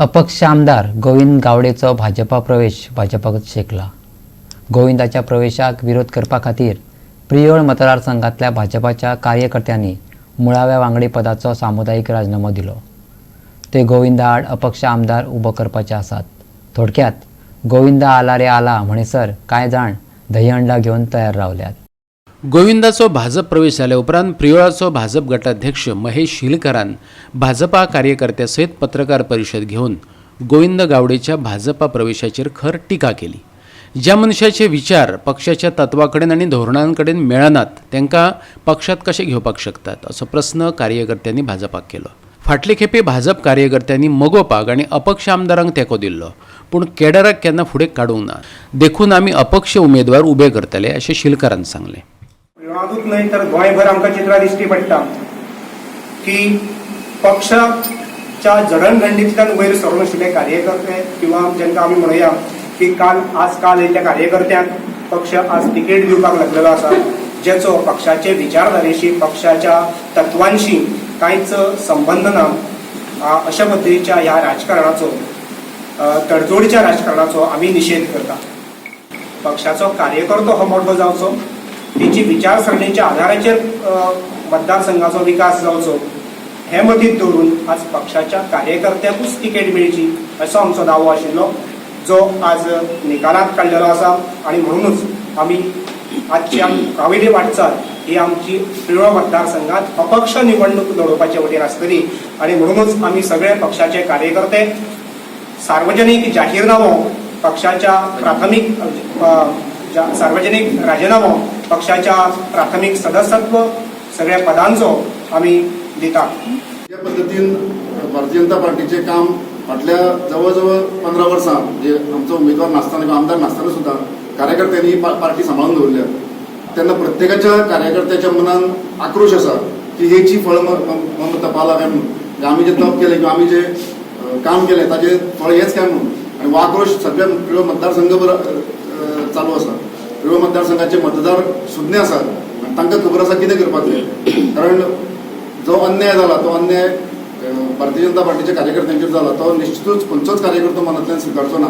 अपक्ष आमदार गोविंद गावडेचो भाजपा प्रवेश भाजपाकच शेकला. गोविंदाच्या प्रवेशाक विरोध करपा खातीर प्रियोळ मतदारसंघातल्या भाजपाच्या कार्यकर्त्यांनी मुळाव्या वांगडी पदाचो सामुदायीक राजीनामो दिलो. ते गोविंदा आड अपक्ष आमदार उबो करपाचे आसात. थोडक्यात, गोविंदा आला रे आला म्हणसर कांय जाण दहीहंडा घेवन तयार रावल्यात. गोविंदाचो भाजप प्रवेश जाल्या उपरांत प्रियोळाचो भाजप गटाध्यक्ष महेश हिलकरान भाजपा कार्यकर्त्या सयत पत्रकार परिशद घेवन गोविंद गावडेच्या भाजपा प्रवेशाचेर खर टिका केली. ज्या मनशाचे विचार पक्षाच्या तत्वा कडेन आनी धोरणां कडेन मेळनात, तांकां पक्षात कशें घेवपाक शकतात, असो प्रस्न कार्यकर्त्यांनी भाजपाक केलो. फाटले खेपे भाजप कार्यकर्त्यांनी मगोपाक आनी अपक्ष आमदारांक तेंको दिल्लो, पूण केडराक केन्ना फुडें काडूंक ना. देखून आमी अपक्ष उमेदवार उबे करतले, अशें शिलकारान सांगलें. प्रियोळांतूच न्हय तर गोंयभर आमकां चित्रां दिश्टी पडटा की पक्षाच्या जडणघडणींतल्यान वयर सरून आशिल्ले कार्यकर्ते किंवा जांकां आमी म्हणुया की काल आज काल येयल्ल्या कार्यकर्त्यांक पक्ष आज तिकेट दिवपाक लागलेलो आसा, जेचो पक्षाचे विचारधारेशी, पक्षाच्या तत्वांशी कांयच संबंद ना. अशा पद्दतीच्या ह्या राजकारणाचो, तडजोडीच्या राजकारणाचो आमी निशेध करता. पक्षाचो कार्यकर्तो हो मोठो जावचो, तेची विचारसरणीच्या आधाराचेर मतदारसंघाचो विकास जावचो, हें मतींत दवरून आज पक्षाच्या कार्यकर्त्याकूच तिकेट मेळची असो आमचो दावो आशिल्लो, जो आज निकालात काडलेलो आसा. आनी म्हणूनच आमी आजची मुखावयली वाटचाल ही आमची प्रियोळ मतदारसंघात अपक्ष निवडणूक लढोवपाचे वटेन आसतली. आनी म्हणूनच आमी सगळे पक्षाचे कार्यकर्ते सार्वजनीक जाहीरनामो पक्षाच्या प्राथमीक सार्वजनीक राजीनामो, पक्षाच्या प्राथमीक सदस्यत्व, सगळ्या पदांचो आमी दितात. ज्या पद्दतीन भारतीय जनता पार्टीचें काम फाटल्या जवळ जवळ 15 वर्सां, म्हणजे आमचो उमेदवार नासतना किंवा आमदार नासतना सुद्दां कार्यकर्त्यांनी ही पार्टी सांबाळून दवरल्या, तेन्ना प्रत्येकाच्या कार्यकर्त्याच्या मनान आक्रोश आसा की हेची फळ मम तपाला काय म्हणून, म्हणजे आमी जे तप केलें किंवा आमी जे काम केलें ताजें फळ हेच काय म्हणून. आनी हो आक्रोश सगळ्या प्रियोळ मतदारसंघ चालू आसा. प्रियोळ मतदारसंघाचे मतदार सुज्ञ आसात आनी तांकां खबर आसा कितें करपाक जाय, कारण जो अन्याय जाला तो अन्याय भारतीय जनता पार्टीच्या कार्यकर्त्यांचेर जाला, तो निश्चितूच खंयचोच कार्यकर्तो मनांतल्यान स्विकारचो ना.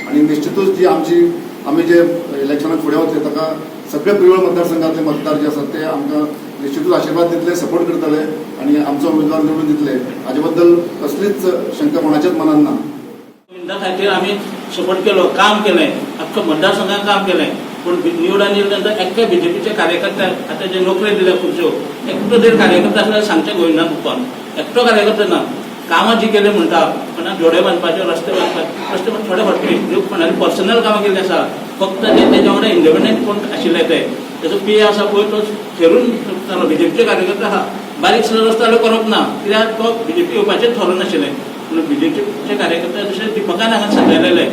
आनी निश्चितूच जी आमची आमी जे इलेक्शनाक फुडें वतले, ताका सगळे प्रियोळ मतदारसंघातले मतदार जे आसात ते आमकां निश्चितूच आशिर्वाद दितले, सपोर्ट करतले आनी आमचो उमेदवार निवडून दितले, हाजे बद्दल कसलीच शंका कोणाच्याच मनात ना. गोविंदा खातीर आमी सपोर्ट केलो, काम केलें, अख्खं मतदारसंघात काम केलें. पूण निवडून येयले नंतर एकट्या बीजेपीचे कार्यकर्त्याक आतां जे नोकरी दिल्या खुबश्यो, एकटो जरी कार्यकर्ता आसल्यार सांगचें गोविंदाक उपकार. एकटो कार्यकर्तो ना. कामां जी केली म्हणटा, कोणा जोडे बांदपाचे, रस्ते बांदपाचे, रस्ते पण थोडे फावटी कोणाली पर्सनल कामां केल्ली आसा. फक्त ते तेच्या वांगडा इंडिपेंडंट कोण आशिल्ले ते तेजो पी आसा पळय, तो ठरून जालो. बीजेपीचे कार्यकर्ते आहा, बारीक सुद्दां रस्तो जाल्यार करप ना, कित्याक तो बीजेपी येवपाचें थरोवन नाशिल्लें. पूण बीजेपीचे कार्यकर्ते जशे दिपकान हांगा सजयलेले,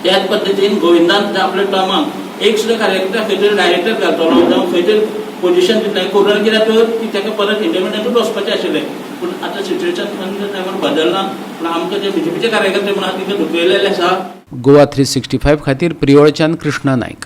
त्याच पद्दतीन गोविंदान आपल्या टर्माक एक सुद्दां कार्यकर्ता खंय तरी डायरेक्टर घालतलो जावं खंय तरी पोजिशन दितले करून, कित्याक तर ती ताका परत इंडिपेंडंटूच वचपाचें आशिल्लें. पूण आतां सिच्युएशन टायमार बदलना. पूण आमकां जे बीजेपीचे कार्यकर्ते म्हणून तिका दुखयलेले आसा. गोवा 365 खातीर प्रियोळच्यान कृष्णा नायक.